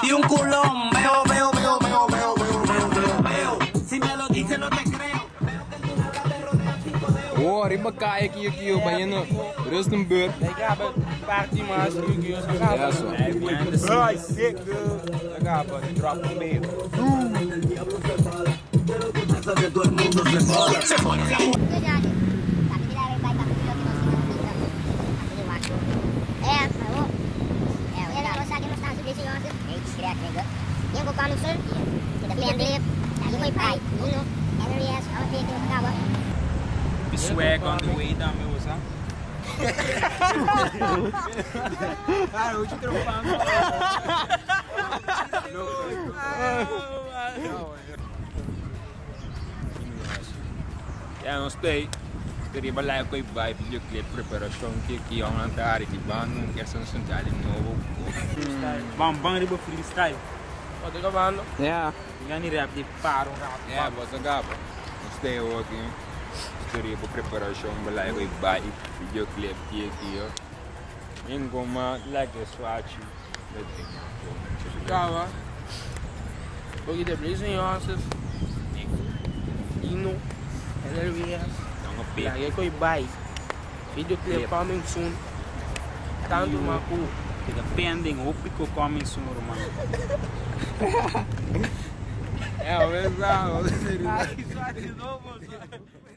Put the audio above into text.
Y un culón, veo, veo, veo, veo, veo, veo, veo, veo, veo. Si me lo dices no te creo. Oh, riba kaya kiyo kiyo, bayano. Rustenburg. Ja, zo. Bro, I sick, dude. I got but drop the mail. The swag on the way down, me was, huh? Cara, eu te trompando. Ja, nos stay. Riba lai ko vibe videoclip preparation ki ki on antari ki bando questão sunjali novo. Bam, bam, riba freestyle. Wat ik aan Ja. Gani rap di paro rap. Ja, was a gabo. Nos stay working. Riba preparation balai ko vibe videoclip ki ki yo. Ingoma like a swatch. Kawa. Boogie de Blazing Horses. Dino. NLVS. Não Ja, ik kooi bij. Videoclip coming soon. Tanto Maku. Fica pending, hope que coming soon, man. É, o mesmo. Ai, só de novo, só.